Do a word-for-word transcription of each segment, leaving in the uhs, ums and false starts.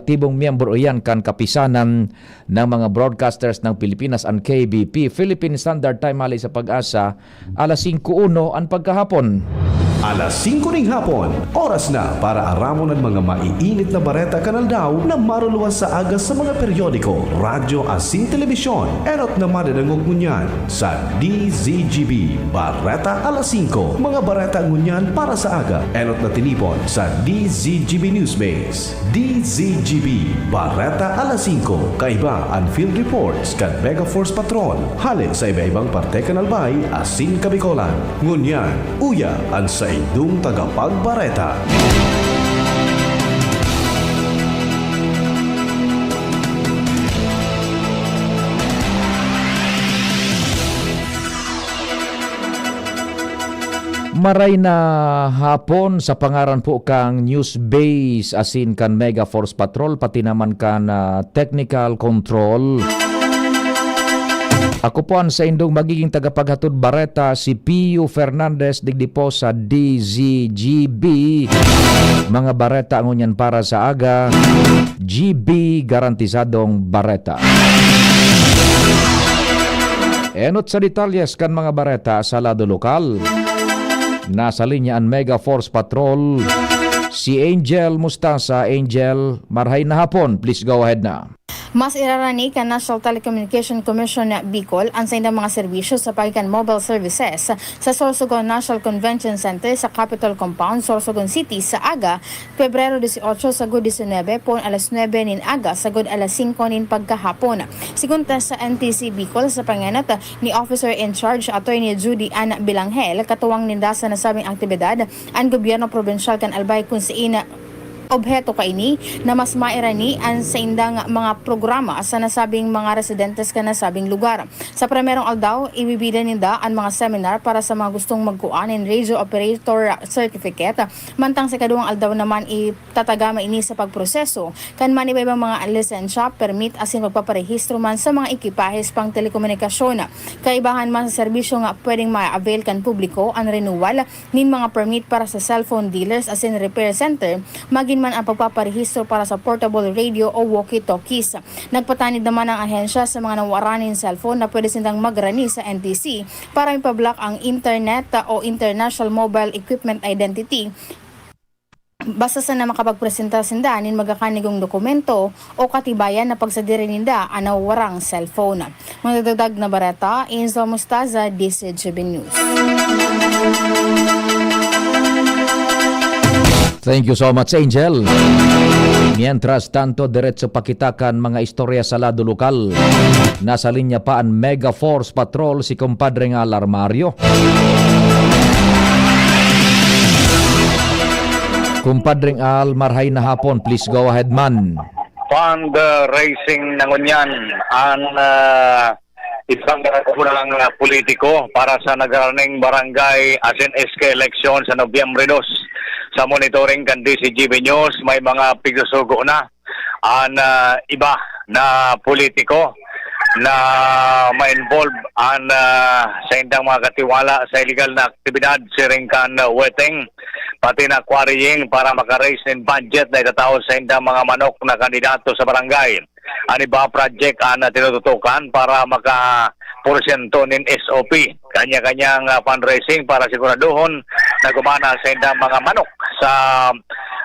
aktibong miyembro iyan kan Kapisanan ng mga Broadcasters ng Pilipinas, an K B P. Philippine Standard Time, hale sa PAGASA, alas singko uno an pagkahapon. Alas singko ning hapon, oras na para aramon an mga maiinit na bareta kan aldaw na maruluwas sa aga sa mga periodiko, radyo asin telebisyon. Enot na madadangog ngunyan sa D Z G B Bareta Alas Singko. Mga bareta ngunyan para sa aga, enot na tinipon sa D Z G B Newsbase. D Z G B Bareta Alas Singko. Kaiba an field reports kan Mega Force Patrol, hale sa iba-ibang parte kan Albay asin Kabicolan. Ngunyan, uya an saindong tagapagbareta. Maray na hapon, sa pangaran po kang News Base asin kan Mega Force Patrol, pati naman kan, ah, Technical Control. Ako po an saindong magiging tagapaghatod bareta, si Pio Fernandez, digdi po sa D Z G B. Mga bareta ngunyan para sa aga, G B garantisadong bareta. Enot sa detalyes kan mga bareta sa lado lokal. Nasa linya an Mega Force Patrol, si Angel Mustasa. Angel, marhay na hapon. Please go ahead na. Mas irarani kan National Telecommunication Commission na Bicol an saindang mga serbisyo sa paagi kan mobile services sa Sorsogon National Convention Center sa Capitol Compound, Sorsogon City, sa aga, Pebrero dieciocho, sagkod diecinuebe, poon alas nuebe nin aga, sagkod alas singko nin pagkahapon. Sigon ta sa N T C Bicol, sa pangenot ni Officer in Charge Attorney Judy Ann Bilangel, katuwang ninda sa nasabing aktibidad an gobyerno probinsyal kan Albay, kun sain obheto kaini na mas mairani an saindang mga programa sa nasabing mga residentes kan nasabing lugar. Sa primerong aldaw, ibibida ninda an mga seminar para sa mga gustong magkua nin radio operator certificate, mantang sa ikaduwang aldaw naman itatagama ini sa pagproseso kan manibaibang mga lisensya, permit asin pagpaparehistro man sa mga ekipahes pang telekomunikasyon. Kaibahan man sa serbisyo nga pwedeng ma-avail kan publiko, an renewal nin mga permit para sa cellphone dealers asin repair center, magin man ang pagpaparehistro para sa portable radio o walkie-talkies. Nagpatanid naman ang ahensya sa mga nawaran nin cellphone na pwede sindang magrani sa N T C para mipablock ang internet o International Mobile Equipment Identity, basta sana makapagpresenta sinda nin magakanigong dokumento o katibayan na pagsadiri ninda an nawawarang cellphone. Mga dagdag na bareta, Enzo Mostaza, D Z G B News. Thank you so much, Angel. Mientras tanto, diretso pa kita kan mga istorya sa lado lokal. Nasa linya pa an Mega Force Patrol, si Compadre Ngal Armario. Compadre Ngal, marhay na hapon. Please go ahead man. Fundraising na ngunyan an, ah, ibang mga politiko para sa nagraning barangay asin S K election sa Nobyembre dos. Sa monitoring kan D Z G B News, may mga pigsusugo na an, ah, iba na politiko na ma-involve an, ah, saindang mga katiwala sa iligal na aktibidad, siring kan, ah, weteng, pati na quarrying para maka-raise nin budget na itatao sa saindang mga manok na kandidato sa barangay. An iba project an tinututukan para maka-porsyento nin S O P. Kanya-kanyang, ah, fundraising para siguraduhon na gumana saindang mga manok sa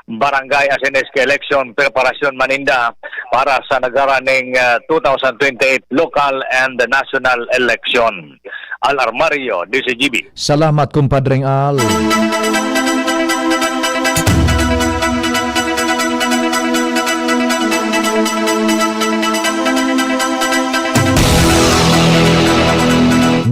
barangay asin S K election. Preparasyon man ninda para sa nagraning, ah, two thousand twenty-eight local and national election. Al Armario, D Z G B. Salamat, Compadre Al.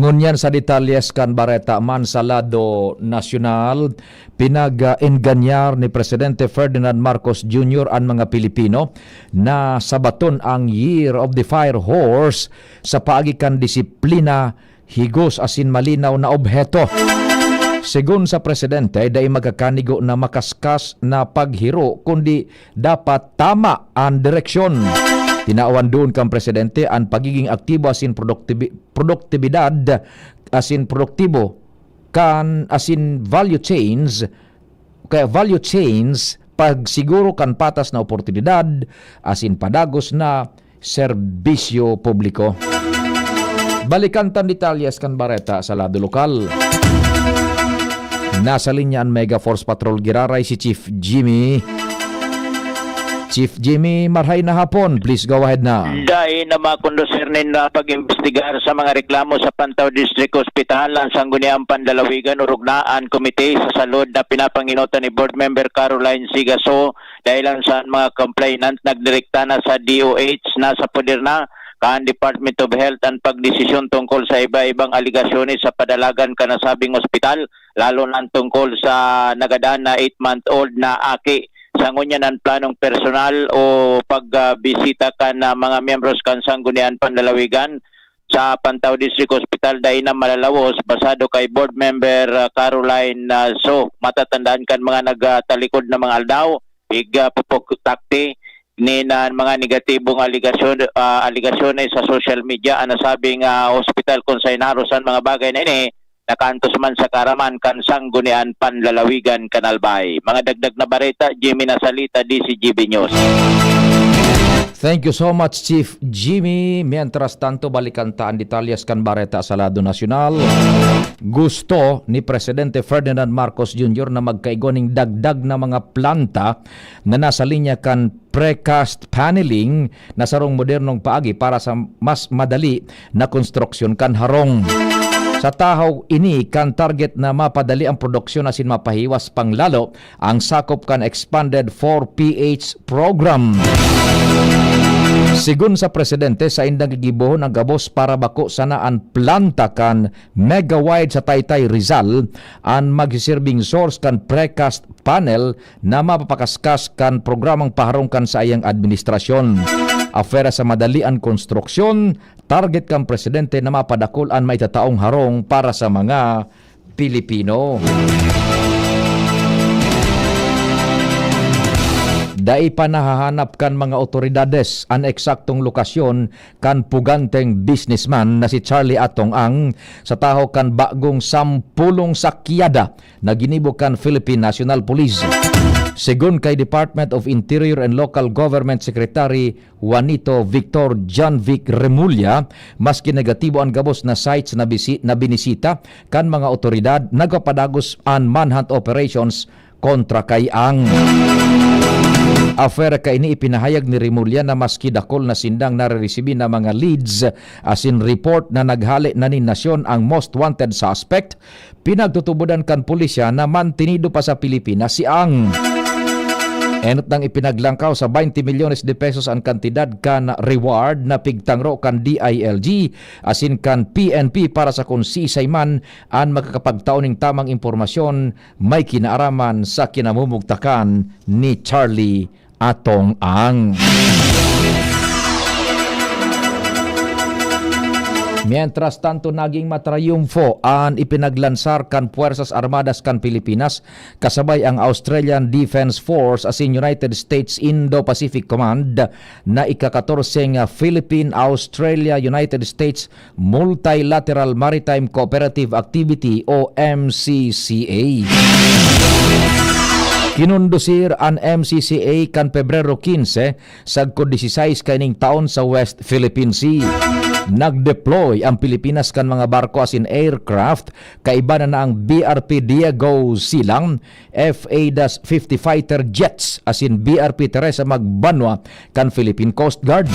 Ngunyan sa detalyes kan bareta man sa lado nasyonal, pinag-engganyar ni Presidente Ferdinand Marcos Junior an mga Pilipino na sabaton ang Year of the Fire Horse sa paagi kan disiplina, higos asin malinaw na obheto. Segun sa presidente, dai magkakanigo na makaskas na paghiro, kundi dapat tama an direksyon. Tinawan duon kan presidente an pagiging aktibo asin produktibi-, produktibidad asin produktibo kan asin value chains, kaya value chains pagsiguro kan patas na oportunidad asin padagos na serbisyo publiko. Balikan tan detalyes kan bareta sa lado lokal. Nasa linya an Mega Force Patrol giraray si Chief Jimmy. Chief Jimmy, marhay na hapon. Please go ahead na. Dai na makondusir nin, ah, pag-imbestigar sa mga reklamo sa Pantaw District Hospital ang Sangguniang Panlalawigan o Rugnaan Committee sa salud na pinapanginotan ni Board Member Caroline Sigaso. Dahilan sa mga complainant nagdirekta na sa D O H na sa poder na kan Department of Health ang pagdesisyon tungkol sa iba-ibang alegasyones sa padalagan kan nasabing ospital, lalo na ang tungkol sa nagadan na eight-month-old na aki. Sa ngunyan ang planong personal o pagbisita kan, ah, mga miyembros kan Sanggunian Panlalawigan sa Pantaw District Hospital dai na malalawos, basado kay Board Member, ah, Caroline, ah, So. Matatandaan kan mga nagtalikod na mga aldaw, pig, ah, pupugtakti ni na mga negatibong aligasyon, ah, aligasyones sa social media ang nasabing, ah, ospital. Kun sa inaros an mga bagay na ini, nakaantos man sa kaaraman kan Sanggunian Panlalawigan kan Albay. Mga dagdag na bareta, Jimmy Nasalita, D C G B News. Thank you so much, Chief Jimmy. Mientras tanto, balikan ta an detalyes kan bareta sa lado nasyonal. Gusto ni Presidente Ferdinand Marcos Junior na magkaigwa nin dagdag na mga planta na nasa linya kan precast paneling na sarong modernong paagi para sa mas madali na konstruksyon kan harong. Sa tahaw ini kan target na mapadali ang produksyon asin mapahiwas pang lalo ang sakop kan Expanded four P H program. Sigon sa presidente, saindang gigibohon an gabos para bako sana an planta kan Megawide sa Taytay, Rizal, an magsiserbing source kan precast panel na mapapakaskas kan programang paharong kan saiyang administrasyon. Afera sa madali an konstruksyon, target kan presidente na mapadakul an maitataong harong para sa mga Pilipino. Dai pa nahahanap kan mga otoridades an eksaktong lokasyon kan puganteng businessman na si Charlie Atong Ang sa tahaw kan bagong sampulong sakyada na ginibo kan Philippine National Police. Sigon kay Department of Interior and Local Government Secretary Juanito Victor John Vic Remulla, maski negatibo an gabos na sites na bisi-, na binisita kan mga otoridad, nagpapadagos an manhunt operations kontra kay Ang. Afera kaini, ipinahayag ni Remulla na maski dakul na sindang nariresibi na mga leads asin report na naghale na nin nasyon ang most wanted suspect, pinagtutubodan kan pulisya na mantinido pa sa Pilipinas si Ang. Enot nang ipinaglangkaw sa twenty milyones de pesos an kantidad kan reward na pigtangro kan D I L G asin kan P N P para sa kun siisay man an makakapagtao ning tamang impormasyon may kinaaraman sa kinamumugtakan ni Charlie Atong Ang. Mientras tanto, naging matrayumfo an ipinaglansar kan Puwersas Armadas kan Pilipinas kasabay ang Australian Defense Force asin United States Indo-Pacific Command na ika-katorseng Philippine-Australia-United States Multilateral Maritime Cooperative Activity o M C C A. Kinondusir an M C C A kan Pebrero quince, sagkod disisais kaining taon sa West Philippine Sea. Nag-deploy ang Pilipinas kan mga barko asin aircraft, kaiba na, na ang B R P Diego Silang, F A fifty fighter jets asin B R P Teresa Magbanwa kan Philippine Coast Guard.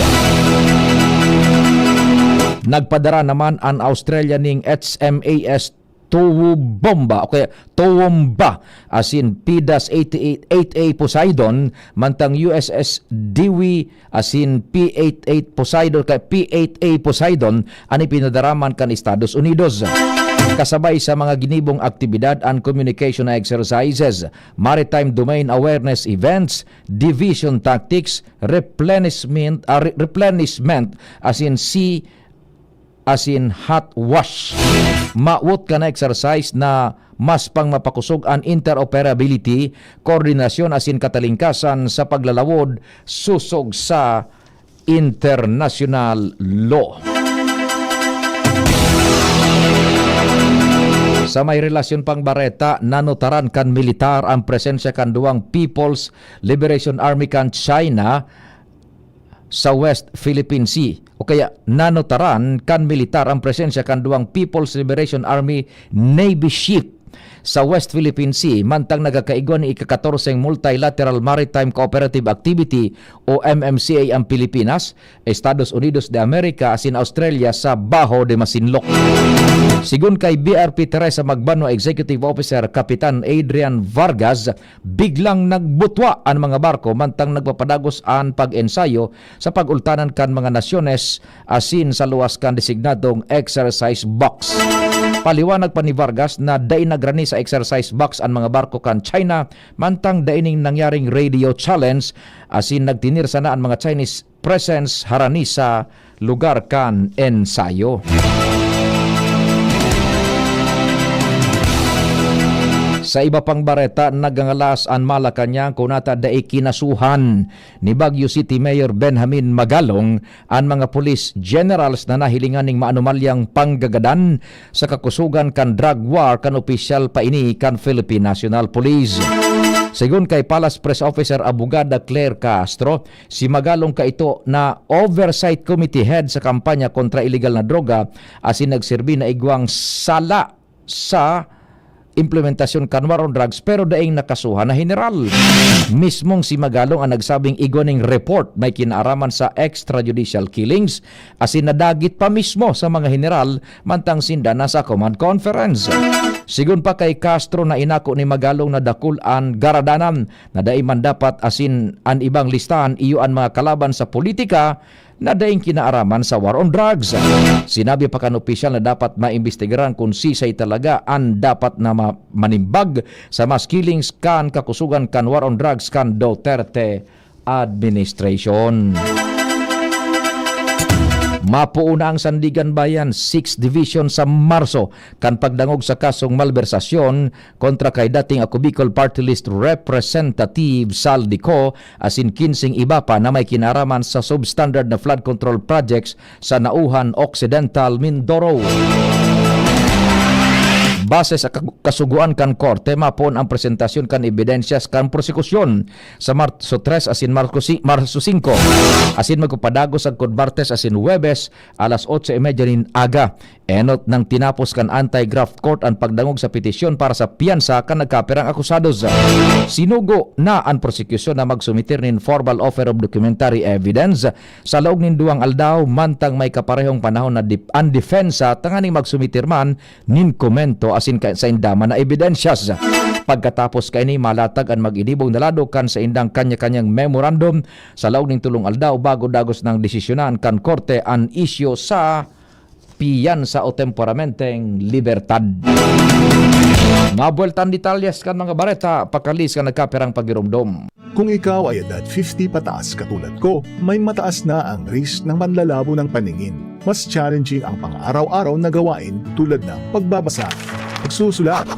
Nagpadara naman an Australia ning H M A S Toowoomba, o kaya Toowoomba, asin P eighty-eight, eight A Poseidon, mantang U S S Dewey asin P eighty-eight Poseidon, kay P eight A Poseidon an ipinadara man kan Estados Unidos. Kasabay sa mga ginibong aktibidad an communication exercises, maritime domain awareness events, division tactics, replenishment, ah, re-, replenishment, asin sea, asin hot wash. Mawot kan exercise na mas pang mapakosog an interoperability, koordinasyon asin katalingkasan sa paglalawod sosog sa international law. Sa may relasyon pang bareta, nanutaran kan militar ang presensya kan duwang People's Liberation Army kan China sa West Philippine Sea. O kaya, nanutaran kan militar ang presensya kan duwang People's Liberation Army Navy ship sa West Philippine Sea, mantang nagkakaigwa nin ika-katorseng Multilateral Maritime Cooperative Activity o M M C A ang Pilipinas, Estados Unidos de America asin Australia sa Baho de Masinloc. Sigon kay B R P Teresa Magbanwa Executive Officer Kapitan Adrian Vargas, biglang nagbutwa an mga barko mantang nagpapadagos an pag-ensayo sa pag-ultanan kan mga nasyones asin sa luwas kan designadong exercise box. Paliwanag pa ni Vargas na dai nagrani sa exercise box an mga barko kan China mantang dai nin nangyaring radio challenge asin nagtinir sana an mga Chinese presence harani sa lugar kan ensayo. Sa iba pang bareta, nagangalas an Malacañang kunata dai kinasuhan ni Baguio City Mayor Benjamin Magalong an mga police generals na nahilingan nin maanomalyang panggagadan sa kakusogan kan drug war kan opisyal pa ini kan Philippine National Police. Sigon kay Palace Press Officer Abogada Claire Castro, si Magalong kaito na Oversight Committee Head sa kampanya kontra iligal na droga asin nagserbi na igwang sala sa implementasyon kan war on drugs pero daing nakasuhan na general. Mismong si Magalong ang nagsabing igwa ning report may kinaaraman sa extrajudicial killings asin nadagit pa mismo sa mga general mantang sinda nasa command conference. Sigon pa kay Castro na inako ni Magalong na dakul an garadanan na dai man dapat asin an ibang listahan iyo an mga kalaban sa politika na daing kinaaraman sa war on drugs. Sinabi pa kan opisyal na dapat maimbestigaran kun sisay talaga an dapat na ma-, manimbag sa mass killings kan kakusogan kan war on drugs kan Duterte administration. Mapoon na ang Sandiganbayan Sixth Division sa Marso kan pagdangog sa kasong malbersasyon kontra kay dating Ako Bicol Party List Representative Saldi Co asin kinseng iba pa na may kinaraman sa substandard na flood control projects sa Nauhan, Occidental Mindoro. Base sa kag-, kasugoan kan korte, mapoon ang presentasyon kan ebidensyas kan prosekusyon sa Marso tres asin Marso si-, Marso singko, asin magpapadagos sagkod Martes asin Huwebes alas otso y media nin aga. Enot nang tinapos kan Anti-Graft Court an pagdangog sa petisyon para sa piyansa kan nagkapirang akusados. Sinugo na an prosekusyon na magsumitir nin formal offer of documentary evidence sa laog nin duwang aldaw, mantang may kaparehong panahon na dip-, an depensa tanganing magsumitir man nin komento asin ka-, sainda man na ebidensyas. Pagkatapos kaini, malatag an mag-inibong na lado kan saindang kanya-kanyang memorandum sa laog nin tolong aldaw bago dagos nang desisyonan kan korte an isyu sa piyansa o temporamenteng libertad. Mabueltan detalyes kan mga bareta, pakali sa nagkapirang pagiromdom. Kung ikaw ay edad fifty pataas katulad ko, may mataas na ang risk ng panlalabo ng paningin. Mas challenging ang pang-araw-araw na gawain tulad ng pagbabasa, pagsusulat,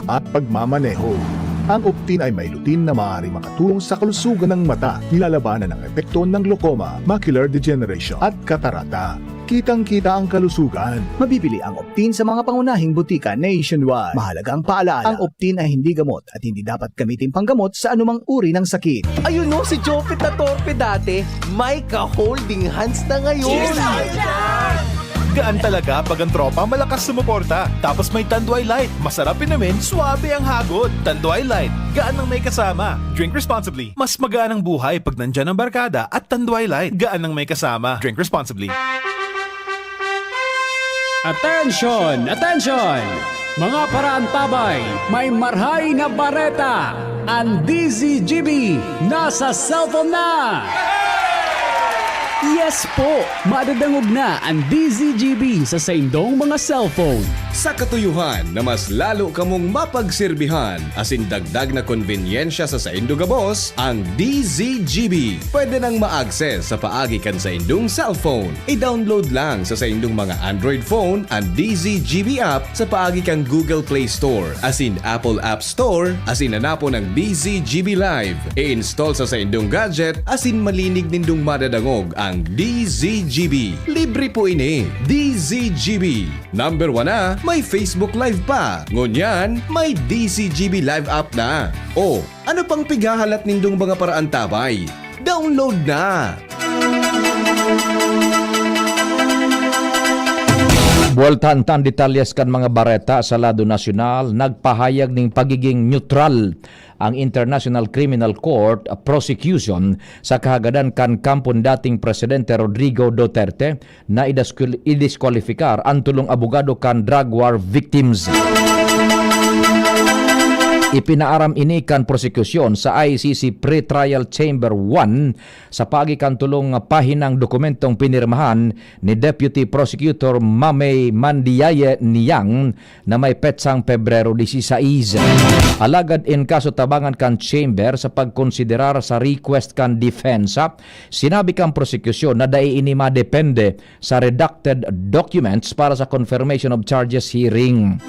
at pagmamaneho. Ang Optin ay may lutein na maaaring makatulong sa kalusugan ng mata, nilalabanan ang epekto ng glaucoma, macular degeneration, at katarata. Kitang-kita ang kalusugan. Mabibili ang Optin sa mga pangunahing butika nationwide. Mahalagang paalaala, ang Optin ay hindi gamot at hindi dapat gamitin panggamot sa anumang uri ng sakit. Ayun no, si Jopet na torpe dati, may ka-holding hands na ngayon. Cheers tayo dyan! Gaan talaga pag ang tropa malakas sumuporta. Tapos may Tanduay Light, masarap inumin, suabe ang hagod. Tanduay Light, gaan ng may kasama. Drink responsibly. Mas magaan ang buhay pag nandyan ang barkada at Tanduay Light, gaan ng may kasama. Drink responsibly. Attention! Attention! Mga paraantabay, may marhay na bareta! An D Z G B nasa cellphone na! Yes po! Madadangog na an D Z G B sa saindong mga cellphone. Sa katuyohan na mas lalo kamong mapagserbihan asin dagdag na konbenyensya sa saindo gabos, ang D Z G B pwede nang ma-access sa paagi kan saindong cellphone. I-download lang sa saindong mga Android phone an D Z G B app sa paagi kan Google Play Store asin Apple App Store asin hanapon ang D Z G B Live. I-install sa saindong gadget asin malinig nindong madadangog ang D Z G B. Libre po ini. D Z G B. Number one na, may Facebook Live pa. Ngunyan, may D Z G B Live app na. O, ano pang pighahalat nindong mga paraantabay? Download na! Buwaltahan tan detalyes kan mga bareta sa lado nasyonal, nagpahayag ning pagiging neutral ang International Criminal Court prosecution sa kahagadan kan kampo ni dating Presidente Rodrigo Duterte na idiskwal-, idiskwalipikar an tolong abogado kan drug war victims. Ipinaaram ini kan prosekusyon sa I C C Pretrial Chamber one sa paagi kan tolong pahinang dokumentong pinirmahan ni Deputy Prosecutor Mamey Mandiaye Niang na may petsang Pebrero dieciséis. Alagad in kaso tabangan kan Chamber sa pagkonsiderar sa request kan depensa, sinabi kan prosekusyon na dai ini madepende sa redacted documents para sa confirmation of charges hearing.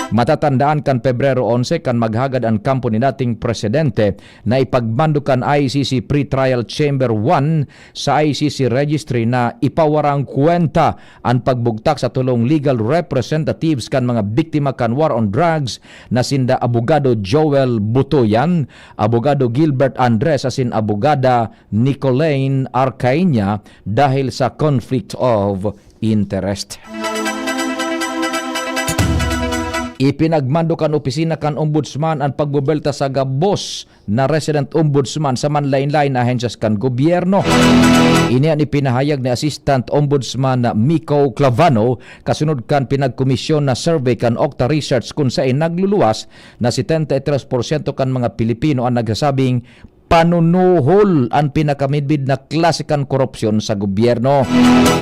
Matatandaan kan Pebrero onse kan maghagad an kampo ni dating presidente na ipagmando kan I C C Pretrial Chamber one sa I C C Registry na ipawarang kwenta an pagbugtak sa tolong legal representatives kan mga biktima kan war on drugs na sinda Abogado Joel Butoyan, Abogado Gilbert Andres asin Abogada Nicolene Arcaina dahil sa conflict of interest. Ipinagmando kan opisina kan Ombudsman an pagbubelta sa gabos na resident ombudsman sa manlaen-laen na ahensyas kan gobyerno. Ini an ipinahayag ni Assistant Ombudsman Miko Clavano kasunod kan pinagkomisyon na survey kan Octa Research, kun saen nagluluwas na setenta y tres porsyento kan mga Pilipino an nagsasabing panunuhol an pinakamidbid na klase kan korupsyon sa gobyerno.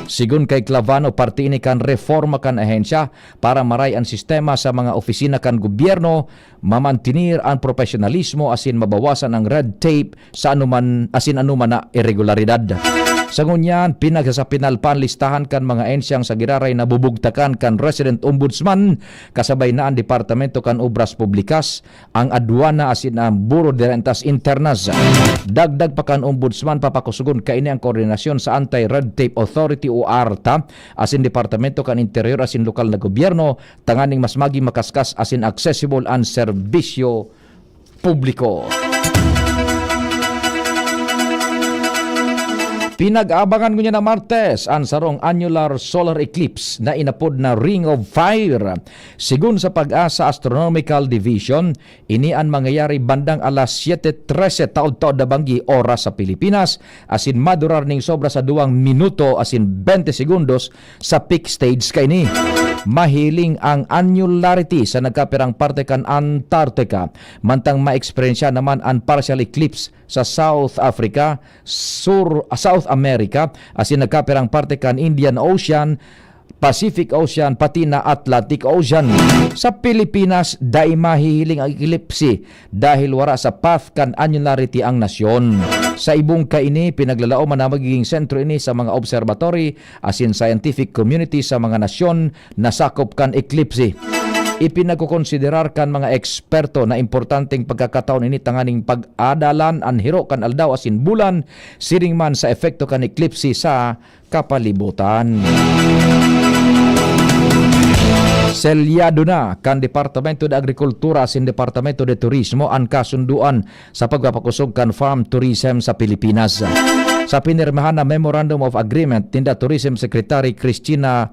Sigon kay Clavano, parte ini kan reforma kan ahensya para maray an sistema sa mga opisina kan gobyerno, mamantenir an propesyonalismo asin mabawasan ang red tape sa anuman, asin anuman na iregularidad. Sa ngunyan, pinagsasapinal pa an listahan kan mga ensyang sa giraray na bubugtakan kan Resident Ombudsman, kasabay na an Departamento kan Obras Publikas, ang Aduana asin ang Bureau de Rentas Internas. Dagdag pa kan Ombudsman, papakusugon kaini ang koordinasyon sa Anti-Red Tape Authority o ARTA asin Departamento kan Interior asin lokal na gobyerno tanganing mas magin makaskas asin accessible an serbisyo publiko. Pinag-aabangan ngunyan na Martes an sarong annular solar eclipse na inapod na Ring of Fire. Sigon sa PAGASA Astronomical Division, ini an mangyayari bandang alas siete trese taod-taod na banggi oras sa Pilipinas, asin madurar ning sobra sa duwang minuto asin bente segundos sa peak stage kaini. Mahiling ang annularity sa nagkapirang parte kan Antarctica, mantang maeksperyensya naman an partial eclipse sa South Africa, Sur-, South America, asin nagkapirang parte kan Indian Ocean, Pacific Ocean, pati na Atlantic Ocean. Sa Pilipinas, dai mahihiling ang eklipse dahil wara sa path kan annularity ang nasyon. Sa ibong kaini, pinaglalaoman na magiging sentro ini sa mga observatory asin scientific community sa mga nasyon na sakop kan eklipse. Ipinagkokonsiderar kan mga eksperto na importanteng pagkakataon ini tanganing pag-adalan an hiro kan aldaw asin bulan, siring man sa epekto kan eklipse sa kapalibutan. Selyado na kan Departamento de Agrikultura asin Departamento de Turismo an kasundoan sa pagpapakosog kan farm tourism sa Pilipinas. Sa pinirmahan na Memorandum of Agreement ninda Tourism Secretary Cristina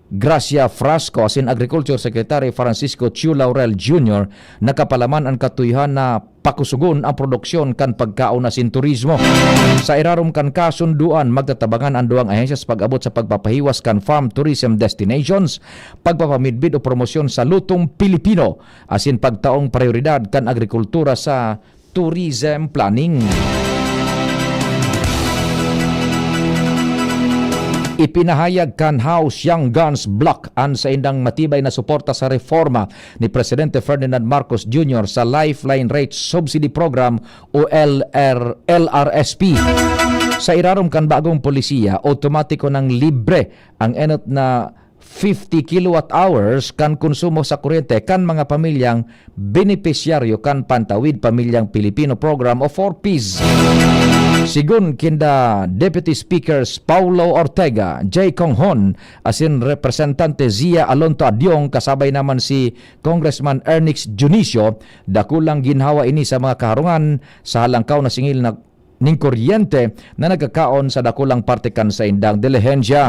Gracia Frasco asin Agriculture Secretary Francisco Chu Laurel Junior, nakapalaman an katuyohan na pakusugon ang produksyon kan pagkaon asin turismo. Sa irarom kan kasundoan, magtatabangan an duwang ahensya sa pag-abot sa pagpapahiwas kan farm tourism destinations, pagpapamidbid o promosyon sa lutong Pilipino, asin pagtaong prayoridad kan agrikultura sa tourism planning. Ipinahayag kan House Young Guns Bloc an saindang matibay na suporta sa reforma ni Presidente Ferdinand Marcos Junior sa Lifeline Rate Subsidy Program o L R, L R S P. Sa irarom kan bagong polisiya, otomatiko nang libre ang enot na fifty kilowatt hours kan konsumo sa kuryente kan mga pamilyang benepisyaryo kan Pantawid Pamilyang Pilipino Program o four Ps. Sigun kinda Deputy Speakers Paulo Ortega, Jay Conghon, asin Representante Zia Alonto Adiong, kasabay naman si Congressman Ernix Dionisio, dakulang ginhawa ini sa mga kaharungan sa halangkaw na singil na ning kuryente na nagkakaon sa dakulang parte kan saindang delihensya.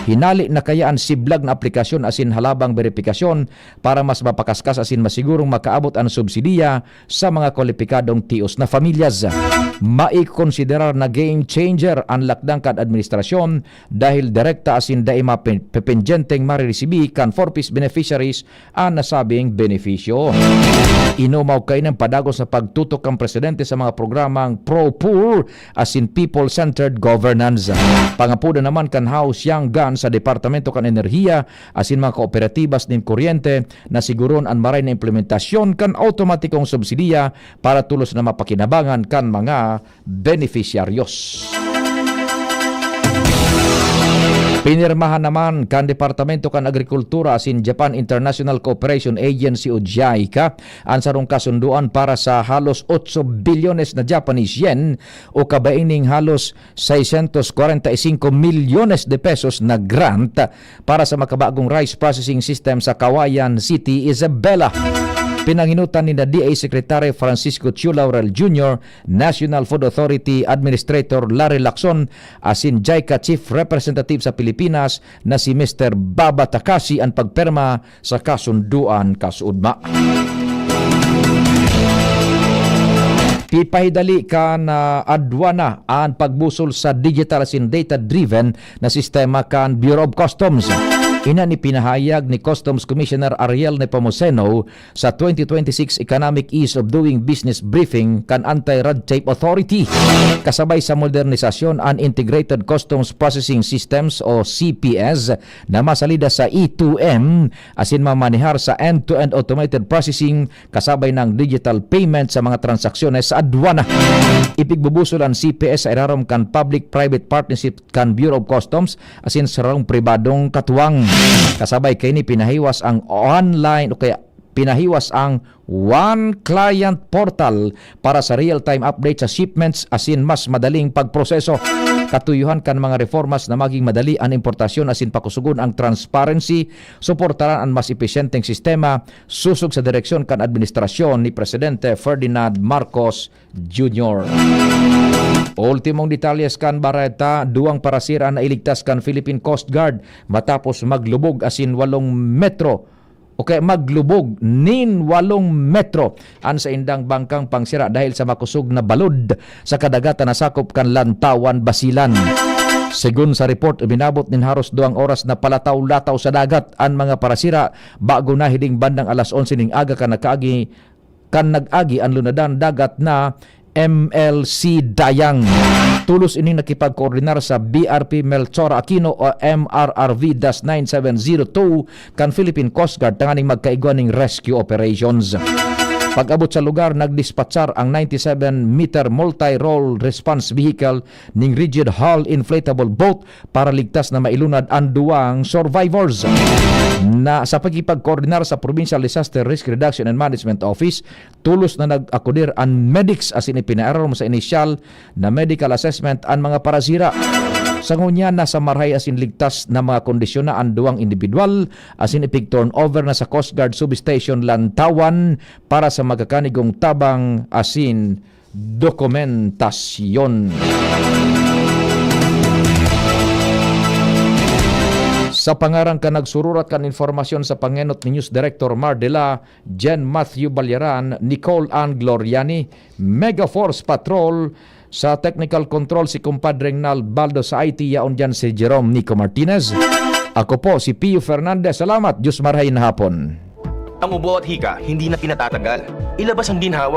Hinali na kaya an siblag na aplikasyon asin halabang beripikasyon para mas mapakaskas asin masigurong makaabot an subsidiya sa mga kwalipikadong tios na familyas. Maikonsiderar na game changer an lakdang kan administrasyon dahil direkta asin dai mape-, pependyenteng mariresibi kan four Ps beneficiaries an nasabing benepisyo. Inumaw kaini an padagos na pagtutok kan presidente sa mga programang pro-poor asin people-centered governance. Pangapodan naman kan Hao Xianggan sa Departamento kan Enerhiya asin mga kooperatibas nin kuryente na siguron an maray na implementasyon kan awtomatikong subsidiya para tolos na mapakinabangan kan mga benepisyaryos. Pinirmahan naman kan Departamento kan Agrikultura asin Japan International Cooperation Agency o JICA an sarong kasundoan para sa halos otso bilyones na Japanese yen o kabaing ning halos seiscientos cuarenta y cinco milyones de pesos na grant para sa makabagong rice processing system sa Cauayan City, Isabela. Pinanginutan ni na D A Secretary Francisco Chu Laurel Junior, National Food Authority Administrator Larry Lacson, asin JICA Chief Representative sa Pilipinas na si Mister Baba Takasi an pagpirma sa kasundoan kasuodma. Pipahidali kan, ah, adwana an pagbusol sa digital asin data-driven na sistema kan Bureau of Customs. Ini an ipinahayag ni Customs Commissioner Ariel Nepomuceno sa twenty twenty-six Economic Ease of Doing Business Briefing kan Anti-Red Tape Authority, kasabay sa modernisasyon an Integrated Customs Processing Systems o C P S na masalida sa E two M asin mamanehar sa end-to-end automated processing kasabay ng digital payment sa mga transaksyones sa adwana. Ipigbubusol an C P S sa irarom kan public-private partnership kan Bureau of Customs asin sarong pribadong katuwang. Kasabay kaini, pinahiwas ang online o kaya pinahiwas ang One Client Portal para sa real-time update sa shipments asin mas madaling pagproseso. Katuyuhan kan mga reformas na maging madali an importasyon asin pakusugon ang transparency, suportaran an mas episyenteng sistema, sosog sa direksyon kan administrasyon ni Presidente Ferdinand Marcos Junior. Ultimong detalyes kan bareta, duwang parasira na iligtas kan Philippine Coast Guard matapos maglubog asin walong metro o kaya maglubog nin walong metro an saindang bangkang pangsira dahil sa makusog na balod sa kadagatan na sakop kan Lantawan, Basilan. Segun sa report, uminabot nin haros duwang oras na palataw-lataw sa dagat an mga parasira bago nahiling bandang alas onse ning aga kan nakaagi, kan nag-agi an lunadan dagat na M L C Dayang. Tolos ining nakipagkoordinar sa B R P Melchora Aquino o M R R V dash nine seven zero two kan Philippine Coast Guard tanganing magkaigwa ning rescue operations. Pag-abot sa lugar, nagdispatchar ang ninety-seven meter multi-role response vehicle ning rigid hull inflatable boat para ligtas na mailunad an duwang survivors. Na sa pakikipagkoordinar sa Provincial Disaster Risk Reduction and Management Office, tolos na nag-akudir an medics asin ipinaaram sa inisyal na medical assessment an mga parasira. Sa ngunyan, nasa marahay asin ligtas na mga kondisyon na an duwang indibidwal asin ipig-turnover na sa Coast Guard Substation Lantawan para sa magkakanigong tabang asin dokumentasyon. Sa pangaran kan nagsururat kan impormasyon sa pangenot ni News Director Mardela, Jen Matthew Balyaran, Nicole Ann Gloriani, Mega Force Patrol, sa technical control si Compadre Nal Baldo, sa I T yaon diyan si Jerome Nico Martinez. Ako po si Pio Fernandez. Salamat. Diyos marhay na hapon. Ang ubo at hika, hindi na pinatatagal. Ilabas ang ginhawa.